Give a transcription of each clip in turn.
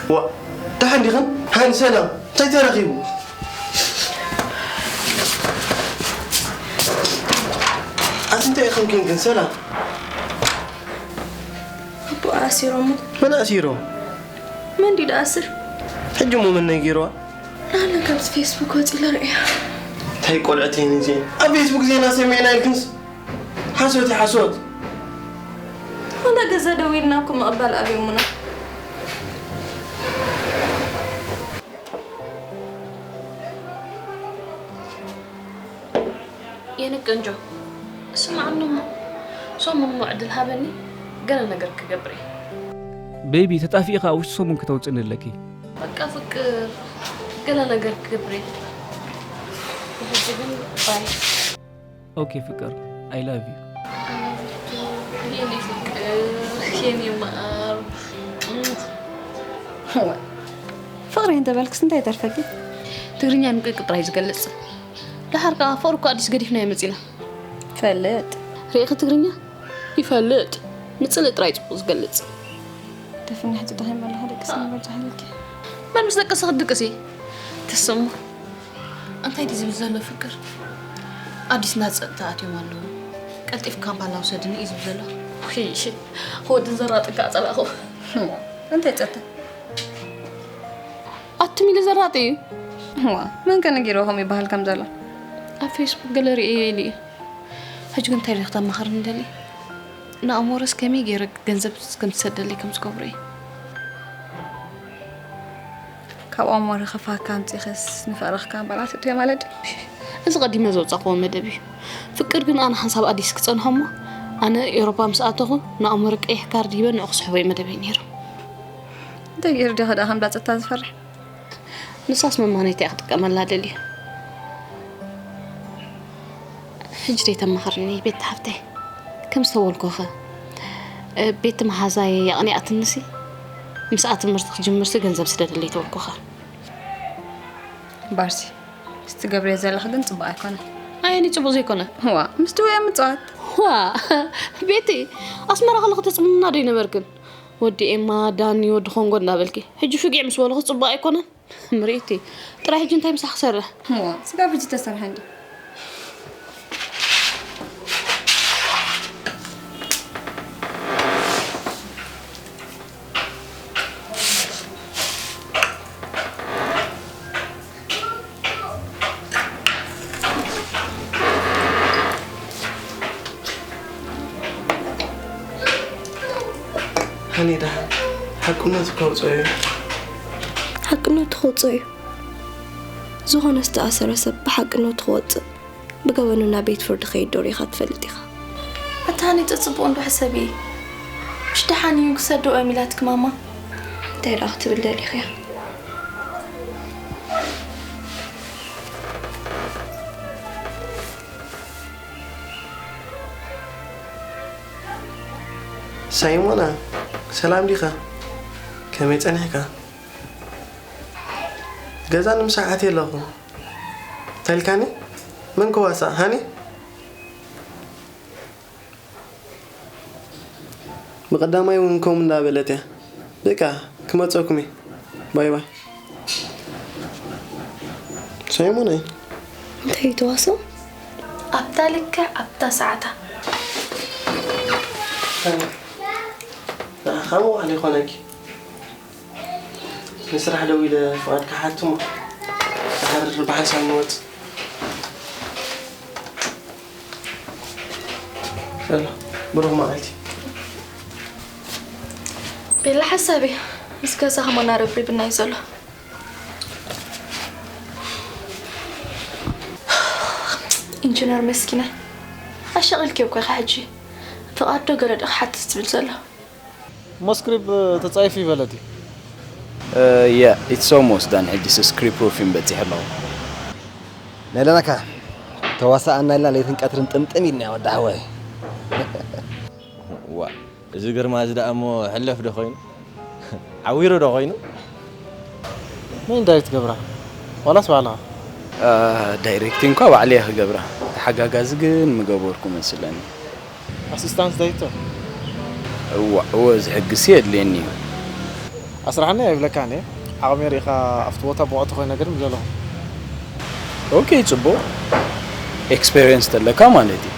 ዋ፣ ደሓን ዲኽን? ሃኒ፣ ሰላም፣ እንታይ ተረኺቡ? ኣቲ እንታይ ኢኽን ኬንክን? ሰላም። ኣቦ ኣሲሮሞ። መን ኣሲሮ? መን ድዩ ደኣስር? ሕጂ እሞ መን ነጊርዋ? ናለ ካብቲ ፌስቡክ ወፂለ ርእያ። እንታይ ቆልዕት እየን እዚአን? ኣብ ፌስቡክ ዜና ሰሚዕና ኢልክንስ? ሓሶት እዩ፣ ሓሶት። ዋላ ገዛ ደው ኢልና እኮ ምቕባል ኣብዮምና። የኔ ቆንጆ፣ ስምዓኒ እሞ፣ ሰሙን እሞ ዕድል ሃበኒ፣ ገለ ነገር ክገብር እየ። ቤቢ፣ ተጣፊእኻ ኣብ ውሽጢ ሰሙን ክተውፅእኒ ኣለኪ። በቃ ፍቅር፣ ገለ ነገር ክገብር እየ። ብሕጂ ግን ባይ። ኦኬ ፍቅር፣ I love you። የኔ ፍቅር፣ የኔ ማር። እወ፣ ፍቕሪ እንተበልክስ እንታይ ይተርፈኪ? ትግርኛ ምቅቅጥ ጥራይ ዝገልጽ። ደሓር ከኣ ፍቕሪ እኮ ኣዲስ ገዲፍናዮ መጺና። ፈልጥ። ርኢኺ ትግርኛ? ይፈልጥ። ምጽልእ ጥራይ ጽቡቕ ዝገልጽ። ደፍና ሕጂ ደኺመ ኣለኹ፣ ደቅስ ንበርትዓልኪ። መን ምስ ደቀሰ ክትድቅሲ? ትስሙ። እንታይ ድዩ ዝብል ዘሎ ፍቅር? ኣዲስ እንዳ ጸጥታ ኣትዮም ኣለዉ። ቀልጢፍካ እምባ ውሰድኒ እዩ ዝብል ዘሎ። ውይ፣ ወዲ ዘራጢ ከዓ ጸላእኹ። እንታይ ጸጥታ? ኣቱም ኢሉ ዘራጢ እዩ። እዋ፣ መን ከ ነጊርዎ ከምኡ ይበሃል ከም ዘሎ? ኣብ ፌስቡክ ገለ ርእየ ኢሉ እዩ። ሕጂ ግን እንታይ ኢለ ክተማኽርኒ ደሊ? ንኣሞረስ ከመይ ገይረ ገንዘብ ከም ትሰደለይ ከም ዝገብሮ እዩ። ካብ ኣሞረ ከፋካ ኣምጺኽስ ንፍቕርኻ እምበኣር ኣትእትዮ ማለት ድዩ? እዚ ቀዲመ ዘውጻእክዎ መደብ እዩ። ፍቅር ግን ኣነ ሓንሳብ ኣዲስ ክጸንሖ እሞ፣ ኣነ ኤውሮጳ ምስ ኣተኹ ንኣሞረ ቀይሕ ካርድ ሂበ ንዑ ክስሕቦ እዩ መደበይ ነይሩ። እንታይ ገይሩ ዲኻ ደኣ ከም ዳጸታ ዝፈርሕ? ንሳስ መማነይታ እያ ክጥቀመላ ደልዩ። ሕጂ ደይ ተማኽርኒ ቤት ሓፍተይ። ከም ዝተበልኩኸ፣ እ፣ ቤት መሓዛይ ኣቕኒኣትንሲ፣ ምስኣ ትምህርቲ ክጅምርሲ ገንዘብ ስደደለይ ተበልኩኸ። ባርሲ፣ ስትገብርዮ ዘለኺ ግን ጽቡቕ ኣይኮነን። ኣየኒ ጽቡቕ ዘይኮነ? ዋ፣ ምስቲ ወየ ምጽዋት። ዋ፣ ቤቲ፣ ኣስመራ ከለኺ ተጽምምና ዶ ይነበርክን? ወዲ ኤማ፣ ዳኒ፣ ወዲ ኮንጎ እንዳበልኪ። ሕጂ ፍጊዕ ምስ በልኹ ጽቡቕ ኣይኮነን? ምርኢቲ። ጥራይ ሕጂ እንታይ ምሳሕ ክሰርሕ? እዋ፣ ስጋብ ሕጂ ተሰርሐ እንዲ። ሃኒ ደሓን ሓቅነቱ ከውፅኦ እዩ። ሓቅነቱ ከውፅኦ እዩ። ዝኾነ ዝተኣሰረ ሰብ ብሓቅነቱ ክወፅእ፣ ብገበኑ ናብ ቤት ፍርዲ ከይድ ዶ ሪኢኻ ትፈልጥ ኢኻ? ኣታ ሃኒ ፅፅቡቕ እንዶ ሕሰቢ። ምሽ ደሓን እዩ ክሰድኦ እዮም ኢላትኪ ማማ። እንታይ ደኣ ክትብል ደሊኽያ? ሳይሞና፣ ሰላም ዲኻ? ከመይ ጸኒሕካ? ገዛ ንምሳሕ ኣትየ ኣለኹ። እንታይ ኢልካኒ? መን ክዋሳእ? ሃኒ? ብቐዳማይ እውን ከምኡ እንዳበለት እያ። በቃ፣ ክመጸኩም እየ። ባይ ባይ። ሳይሞነይ። እንታይ እዩ ተዋስኦ? ኣብታ ልክዕ ኣብታ ሰዓታ። ንዓኻ ምውዓል ይኾነኪ። ንስራሕ ደዊለ ፍቓድ ክሓትሞ። ድሓር ብሓንሳብ ንወጽእ። ሰላም፣ ብሩኽ መዓልቲ። ቤላ ሓሳብ እዩ። ምስ ገዛ ከማን ኣረብሪብና እዩ ዘሎ። ኢንጂነር መስኪናይ፣ ኣሻቒልክዮ እኮ ኢኻ ሕጂ። ፍቓድ ዶ ገለ ዶ ክሓትት ዝብል ዘሎ? እሞ ስክሪፕ ተጻሒፉ ይበለ ድዩ? እ፣ yeah, it's almost done። ሕጂስ ስክሪፕት ፕሩፊንግ በጺሐ ኣለኹ። ነለናካ ተዋሳኣና ኢልና ለይትን ቀትርን ጥምጥም ኢልና ወዲ ሓወይ። ዋ፣ እዚ ግርማ እዚ ደኣ እሞ ሕለፍ ዶ ኮይኑ? ዓዊሩ ዶ ኮይኑ? መን ዳይሬክት ገብራ? ዋላስ ባዕልኻ? እ፣ ዳይሬክቲንግ እኳ ባዕለይ እየ ክገብራ። ተሓጋጋዚ ግን ምገበርኩ መስለኒ። ኣሲስታንት ዳይሬክተር? እዋ፣ እወ፣ እዚ ሕግሲ የድልየኒ እዩ። ኣስራሕኒ ኣይብለካን እየ። ዓቕሚ ርኢኻ ኣብቲ ቦታ ብቑዕ ተኾይነ ግን ምደለኹ። ኦኬ፣ ጽቡቕ ኤክስፔሪየንስ ተለካ ማለት እዩ።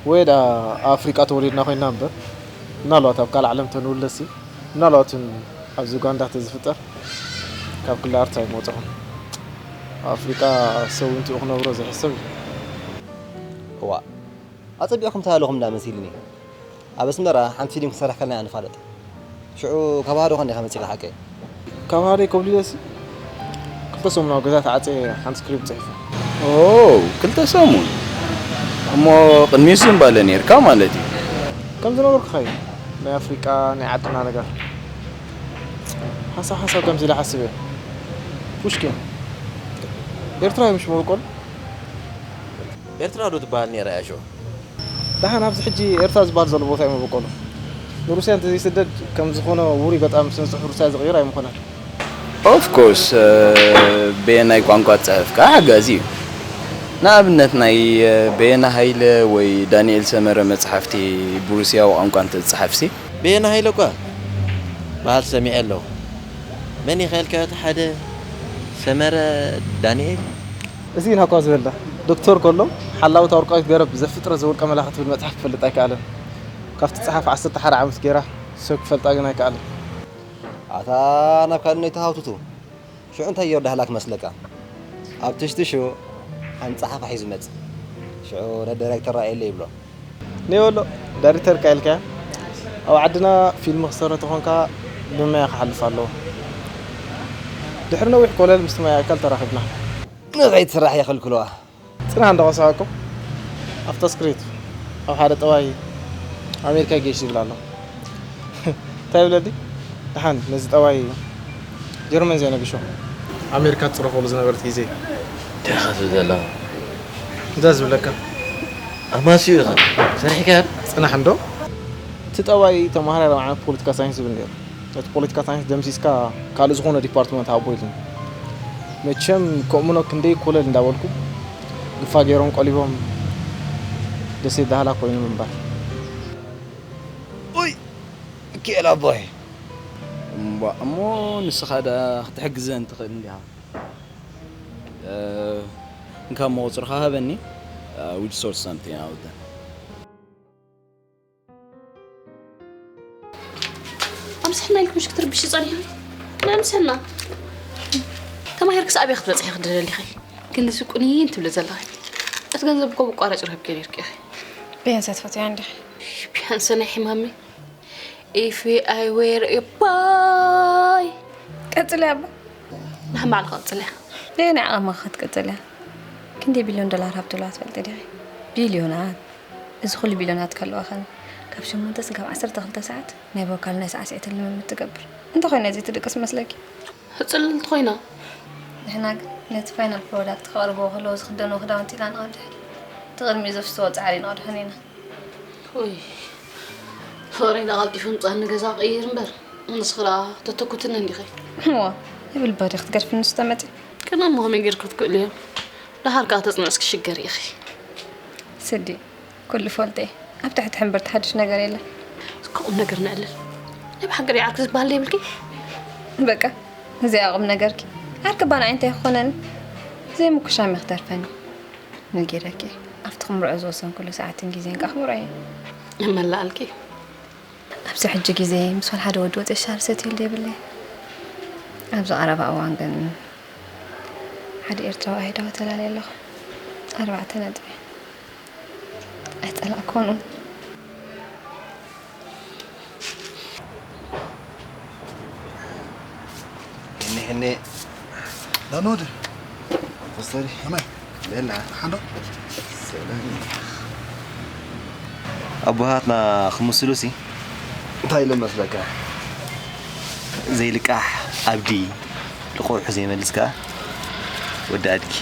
ወይ ደኣ ኣብ ኣፍሪቃ ተወሊድና ኮይንና እምበር፣ ምናልባት ኣብ ካልእ ዓለም ተንውለሲ፣ ምናልባት እውን ኣብዚ ኡጋንዳ ተዝፍጠር፣ ካብ ክሊ ኣርትስ ኣይምወጸኹን። ኣብ ኣፍሪቃ ሰብ እውን ትኡ ክነብሮ ዘይሕሰብ እዩ። እዋ ኣጸቢቕኩም ተላለኹም እንዳ መሲልኒ። ኣብ ኣስመራ ሓንቲ ፊልም ክሰርሕ ከለና ኢና ንፋለጥ። ሽዑ ካብ ሃዶ ኸን ኢኻ መጺኻ ሓቀይ? ካብ ሃደይ ኮብሊለሲ ክልተ ሰሙን ኣብ ገዛ ተዓጽየ ሓንቲ ስክሪፕት ጽሒፈ። ኦ፣ ክልተ ሰሙን እሞ ቅድሚኡ ዝምባለ ነርካ ማለት እዩ። ከም ዝነበርኩኻ እዩ ናይ ኣፍሪቃ ናይ ዓድና ነገር። ሓንሳብ ሓንሳብ ከምዚ ኢለ ሓስብ እየ። ፑሽኪን ኤርትራዊ ምሽ መበቆሉ? ኤርትራ ዶ ትበሃል ነይራ እያ ሽዑ? ደሓን ኣብዚ ሕጂ ኤርትራ ዝበሃል ዘሎ ቦታ እዩ መበቆሉ። ንሩስያ እንተዘይስደድ ከም ዝኾነ ውሩይ ገጣሚ ስነ ጽሑፍ ሩስያ ዝቕይር ኣይምኾነን። ኦፍ ኮርስ፣ በየናይ ቋንቋ ትጽሕፍ ከኣ ሓጋዚ እዩ። ንኣብነት ናይ በየነ ሃይለ ወይ ዳንኤል ሰመረ መጽሓፍቲ ብሩስያዊ ቋንቋ እንተዝጸሓፍሲ። በየነ ሃይለ እኳ በሃል ሰሚዐ ኣለኹ። መን ኢኻ ኢልካዮ እቲ ሓደ ሰመረ ዳንኤል? እዚ ኢና እኳ ዝበልና ዶክተር ከሎ ሓላዊት ኣውርቃዊት ገረብ ዘፍጥረት ዘውልቀ መላኺ ትብል መጽሓፍ ክፈልጥ ኣይከኣለን። ካብቲ ጸሓፊ ዓሰርተ ሓደ ዓመት ገይራ ሰብ ክፈልጣ ግን ኣይከኣለን። ኣታ ናብ ካልእ ነይትሃውትቱ። ሽዑ እንታይ ጌሩ ዳህላ ክመስለካ? ኣብ ትሽቲ ሽዑ ሓንቲ ጸሓፊ ሒዙ ይመጽእ። ሽዑ ነቲ ዳይሬክተር ራእየለይ ይብሎ። ኔወሎ ዳይሬክተርካ ኢልካያ ኣብ ዓድና ፊልም ክሰርሕ ተኾንካ ብማያ ክሓልፍ ኣለዎ። ድሕሪ ነዊሕ ኮለል ምስቲ ማያ ኣካል ተራኺብና። ንኸይትስራሕ የኸልክልዋ። ጽናሕ እንዶ ከስሕቀኩም ኣብታ ስክሪፕት ኣብ ሓደ ጠባይ ኣሜሪካ ጌሽ ይብል ኣሎ። እንታይ ይብለኒ? ደሓን ነዚ ጠባይ ጀርመን ዘይነግሾ ኣሜሪካ ትጽረፈሉ ዝነበረት ግዜ እንታይ ኢኻ ትብል ዘለኻ? እንታይ ዝብለካ? ኣማስዩ ኢኻ ሰሪሕካ ጽናሕ እንዶ እቲ ጠባይ ተማሃራይ ራብዓይ ዓመት ፖለቲካ ሳይንስ ዝብል ነይሩ። ነቲ ፖለቲካ ሳይንስ ደምሲስካ ካልእ ዝኾነ ዲፓርትመንት ሃቦ ኢሉኒ። መቸም ከእምኖ ክንደይ ኮለል እንዳበልኩ ግፋ ገይሮም ቆሊቦም ደሴት ዳህላ ኮይኑ ምንባር። ኡይ ኪኤል ኣቦይ። እምቧ እሞ ንስኻ ደኣ ክትሕግዘን ትኽእል እንዲኻ። እንካ እሞ ቁጽርኻ ሃበኒ። We just sort something out then. ኣምስሕና ኢልኩምሽ ክትርብሽ ጸኒሑ። ናይ ኣምስሕና ተማሂርክስ ኣበይ ክትበጽሒ ክትደሊ ኢኺ? ግን እዚ ቁንይን ትብሊ ዘለኺ እቲ ገንዘብ እኮ ብቋራጭ ረኺብኪ ነይርኪ ኢኺ። ቢያንሰ ትፈትያ እንዲኺ? ቢያንሰ ናይ ሕማመይ If I were a boy ቀጽሊ ኣባ። ንሕማዕልካ ቀጽልያ። ደየናይ ዓቕምኻ ክትቅጽል እያ? ክንደይ ቢልዮን ዶላር ሃብቲ ኣለዋ ትፈልጢ ዲኺ? ቢልዮናት። እዚ ኩሉ ቢልዮናት ከለዋ ኸን ካብ ሸሞንተ ስጋብ ዓሰርተ ክልተ ሰዓት ናይ ቮካል ናይ ሳዕስዒትን ልምምድ ትገብር። እንተኾይና እዚ ትድቅስ መስለኪ? ህጽልልቲ ኮይና። ንሕና ግን ነቲ ፋይናል ፕሮዳክት ከቕርብዎ ከለዉ ዝኽደንዎ ክዳውንቲ ኢና ንቐድሕ። እቲ ቅድሚኡ ዘፍስዎ ጻዕሪ ንቐድሖን ኢና። ወይ ፍቕረይ ደኣ ቀልጢፉ ምጻኒ ገዛ ክቕይር እምበር ንስኺ ደኣ ተተኩትኒ እንዲኺ። እዋ ይብል በሪ ክትገድፍኒ ንሱ ተመጺ። ቅድሚ እሞ ከመይ ጌርኪ ክትክእልዮ? ደሓር ከኣ ተጽንዕስ ክሽገር ኢኺ። ስዲ ኩሉ ፈልጠ ኣብ ትሕቲ ሕምብርቲ ሓድሽ ነገር የለን። እስከ ቁም ነገር ነዕልል። ናይ ብሓቂ ድዩ ዓርኪ ዝበሃል ዘይብልኪ? በቃ እዚኣ ቁም ነገርኪ። ዓርኪ ባንዓይ እንታይ ክኾነኒ? ዘይምኩሻም እዩ ክተርፈኒ። ነጊረኪ ኣብቲ ክምርዖ ዝወሰንኩሉ ሰዓትን ግዜን ከኣ ክምርዖ እየ። እመላኣልኪ። ኣብዚ ሕጂ ግዜ ምስ ወላ ሓደ ወዲ ወፂአ ሻሂ ዝሰትየሉ የብለይ። ኣብዚ ቀረባ እዋን ግን ሓደ ኤርትራዊ ኣይዳዊ ተላልየ ኣለኹ። ኣርባዕተ ነጥቢ። ኣይጸላእክዎን እውን። እኔ እኔ ዳኖድ ተስተሪ ከመይ? ቤላ ሓንዶ? ሰላም። ኣቦሃትና ክምስሉሲ እንታይ ኢሎም መስለካ? ዘይልቃሕ ኣብዲ ልቑሕ ዘይመልስ ከኣ ወዲ ኣድጊ።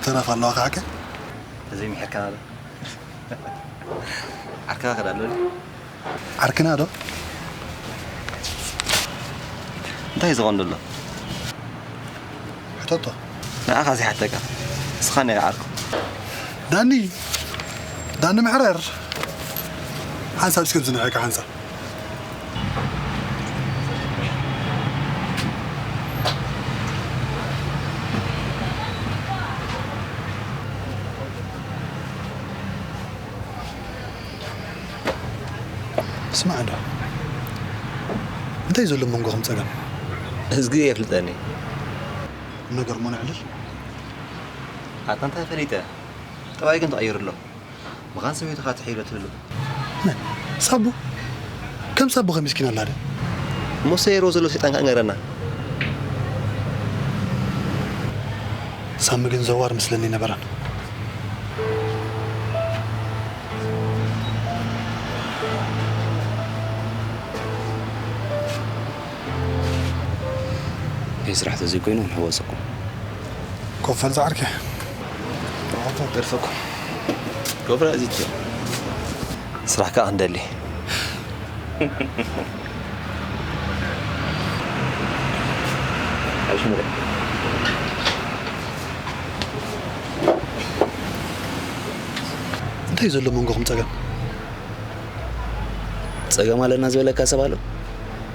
ተረፍ ኣለዋ ከሓከ? ተዘይምሕርካ ማለት ዓርክኻ ከዳሎ ድዩ? ዓርክና ዶ? እንታይ እዩ ዝቐንዶ ኣሎ? ሕተቶ። ንዓኻ ዘይሓተካ። ንስኻ ነይረ ዓርኩ። ዳኒ! ዳኒ መሕረር! ሓንሳብ እስከ ዝንዕቀ ሓንሳብ። ስማዕ እንዶ፣ እንታይ ዘሎ መንጎኹም ጸገም? እዝጊ የፍልጠኒ። ነገር ሞ ነዕልል? ኣታ እንታይ ፈሊጠ? ጠባይ ግን ተቐይሩ ኣሎ። ምዃን ሰበይትኻ ትሕይሎ ትህሉ። መን? ሳቡ? ከም ሳቡ ከ ምስኪን ኣላ ደ? እሞ ሰይርዎ ዘሎ ሰይጣን ከኣ ንገረና። ሳሚ ግን ዘዋር ምስለኒ ነበረን። ናይ ስራሕ ተዘይኮይኑ ንሕወሰኩም። ኮፈል ዝዓርከ። ደርፈኩም። ኮፍራ እዚት። ስራሕ ከኣ ክንደሊ። ኣሽሙረ። እንታይ እዩ ዘሎ መንጎኹም ጸገም? ጸገም ኣለና ዝበለካ ሰብ ኣሎ?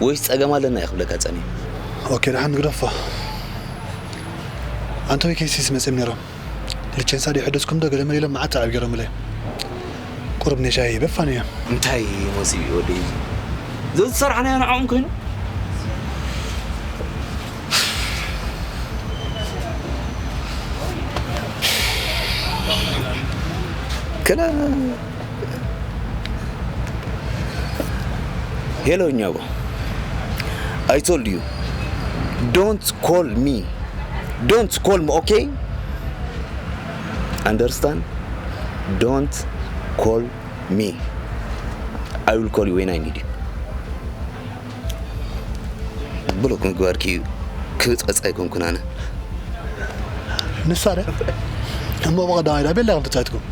ወይስ ጸገም ኣለና እዩ ክብለካ ጸኒሑ? ኦኬ፣ ደሓን ግደፎ። ኣንቶይ ኬሲስ መጺኦም ነይሮም። ልቼንሳ ድዩ ሕደስኩም ዶ ገለ መለ ኢሎም መዓት ተዓብ ገይሮምለይ። ቁሩብ ናይ ሻሂ በፋን እዮም። እንታይ መሲሉ ወደይ? እዚ ዝሰራሕናዮ ንዕኦም ኮይኑ? ከላ ሄሎ እኛቦ፣ I told you, don't call me. Don't call me, okay? Understand? Don't call me. I will call you when I need you. ብሎክ ምግባርኪ እዩ ክብጸጽ ኣይኮንኩን ኣነ። ንሳ ደ እሞ ብቐዳማይ ዳ ቤላ ከም ተጻወትኩም?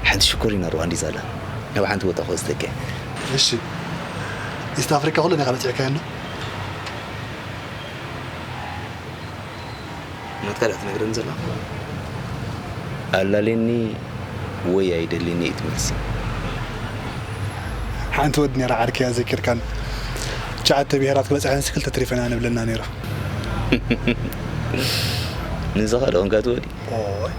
ሓንቲ ሽኮሪና ሩዋንዲዝ ኣላ። ናብ ሓንቲ ቦታ ክወስደካ እየ። እሺ። ኢስት ኣፍሪካ ኩሉ ዲኻ በጺሕካዮ እንዶ? ናትካ ዳ ትነግረኒ ዘለኻ? ኣላልየኒ ወይ ኣይደልየኒ እዩ እቲ መልሲ። ሓንቲ ወዲ ነይራ ዓርኪ እያ ዘኪርካን። ትሽዓተ ብሄራት ክበጽሐንሲ ክልተ ተሪፈና ንብለና ነይሩ። ንስኻ ዶ ኮንካ እቲ ወዲ? ኦይ።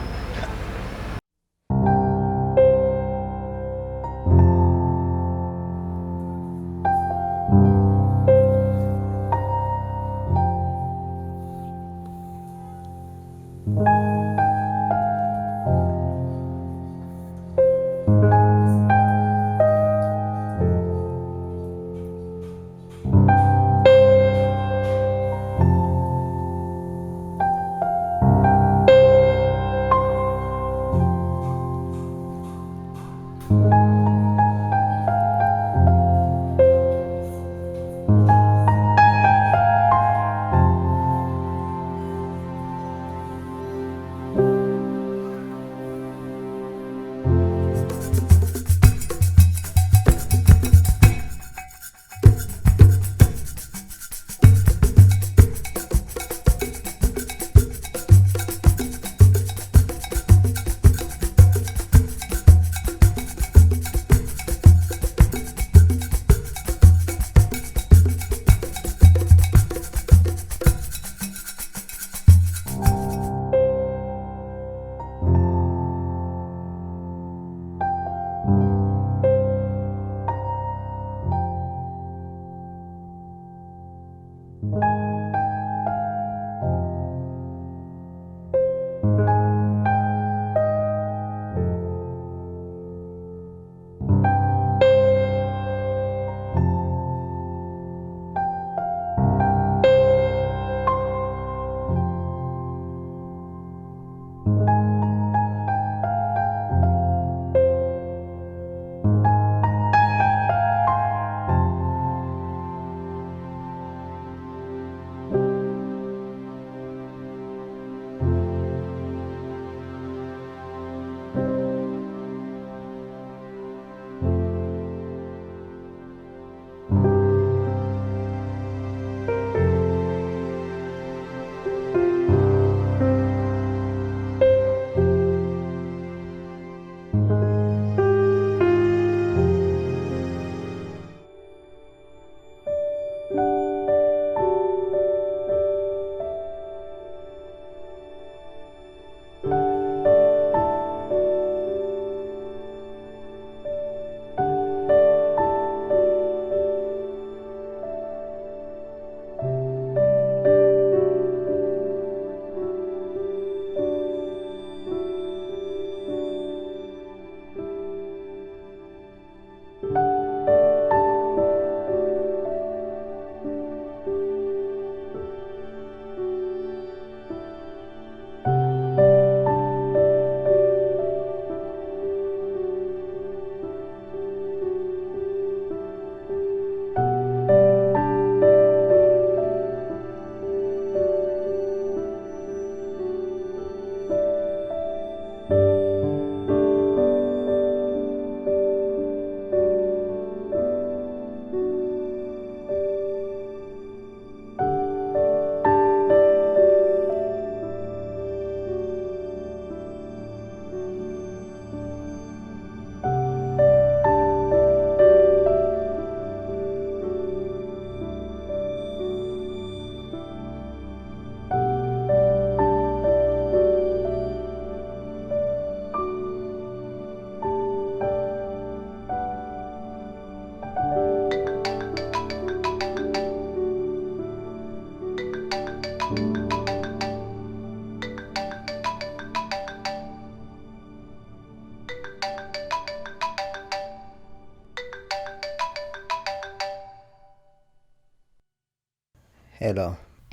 ሄሎ።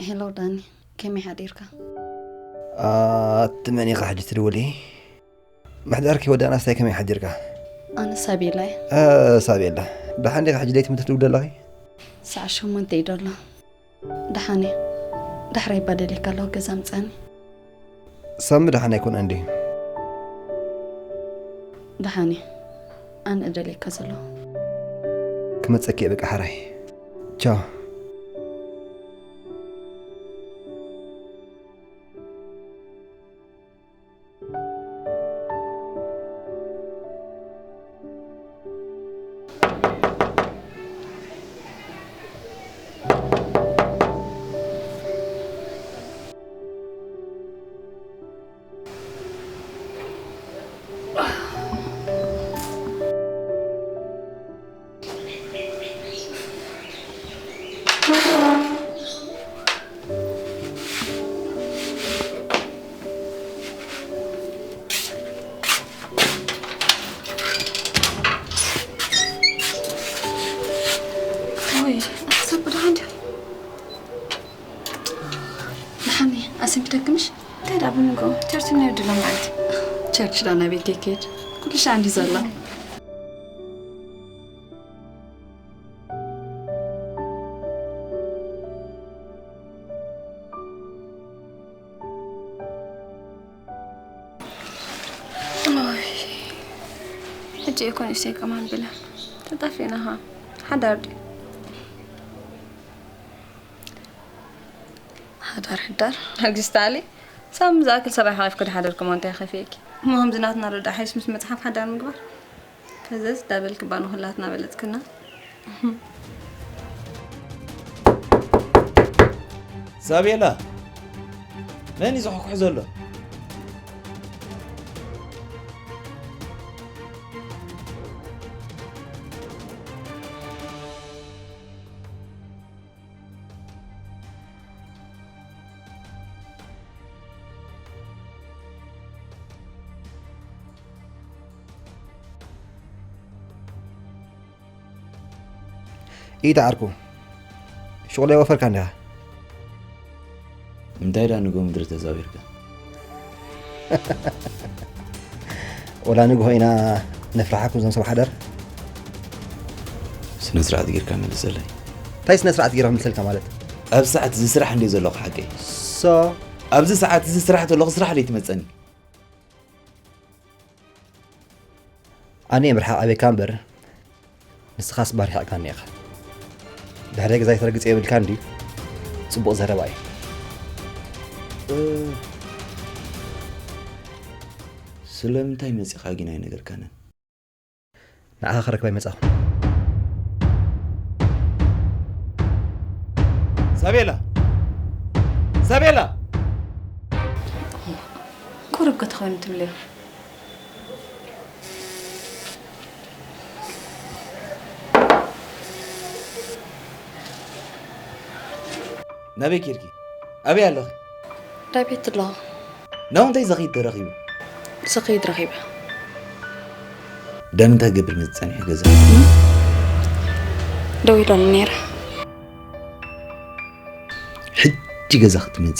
ሄሎ ዳኒ፣ ከመይ ሓዲርካ? ኣቲ መን ኢኻ ሕጂ ትድውሊ? ምሕዳርኪ ወዳእናስታይ ከመይ ሓዲርካ? ኣነ ሳቤላ እየ። ሳቤላ፣ ደሓን ዲኻ? ሕጂ ለይቲ ትድውሊ ኣለኺ? ሰዓት ሸሞንተ እዩ ደሎ። ደሓን እየ። ዳሕራይ እባ ደልየካ ኣለኹ፣ ገዛ ምጻኒ። ሳሚ ደሓን ኣይኮነን ድዩ? ደሓን እየ። ኣነ እደልየካ ዘለኹ። ክመጸኪ እየ በቃ ሓራይ። ቻው። ወይ ኣሰብ ደሓን ድዩ? ደሓን እየ። ኣሰብ ይደክምሽ? እንታይ ደኣ ብምንጎ ቸርች ናይ ድሎም ማለት ቸርች ዳ ናይ ቤት ይከይድ ኩሉ ሻ እንዲ ዘሎ ሕጂ እኮ ንእሽተይ ከማን ብላ ተጣፊእና ኸ ሓዳር ድዩ ሓዳር ሕዳር ሕጂ ስታሊ ሳም ዝኣክል ሰብኣይ ሓቂፍኩ ድሓደርኩ እሞ እንታይ ከፊእኪ እሞ ከምዚ ናትና ረዳ ሓይስ ምስ መፅሓፍ ሓዳር ምግባር ፈዘዝ ዳበልኪ እባ ንኹላትና በለፅክና ሳቤላ መን እዩ ዝሕኩሕ ዘሎ ኢድ ዓርኩ ሽቑለይ ወፈርካ እንዲኻ እንታይ ዳ ንጎ ምድሪ ተዛዊርካ ወላ ንግሆ ኢና ነፍርሓኩም ዞም ሰብ ሓደር ስነ ስርዓት ጌርካ መልሰለይ እንታይ ስነ ስርዓት ጌርካ መልሰልካ ማለት ኣብ ሰዓት እዚ ስራሕ እንደ ዘለኹ ሓቀይ ሶ ኣብዚ ሰዓት እዚ ስራሕ ተለኹ ስራሕ ደይ ትመፀኒ ኣነ ምርሓቕ ኣበካ እምበር ንስኻስ ባርሒቕካኒ ኢኻ ድሕሪ ገዛይ ተረግፀ የብልካ እንድዩ ፅቡቕ ዘረባ እዩ ስለምንታይ መፂኻ ግን ኣይነገርካንን ንዓኻ ክረክባ ይመፃኹ ሳቤላ ሳቤላ ቁሩብ ከተኾይኑ ትብልዮ ናበይ ኬድኪ ኣበይ ኣለኺ ዳቤት ኣለኹ ናው እንታይ ዘኺድ ተረኺቡ ዝኸይድ ረኺበ ደም እንታይ ገብር መፂ ፀኒሑ ገዛ ደው ኢሎም ነይረ ሕጂ ገዛ ክትመፂ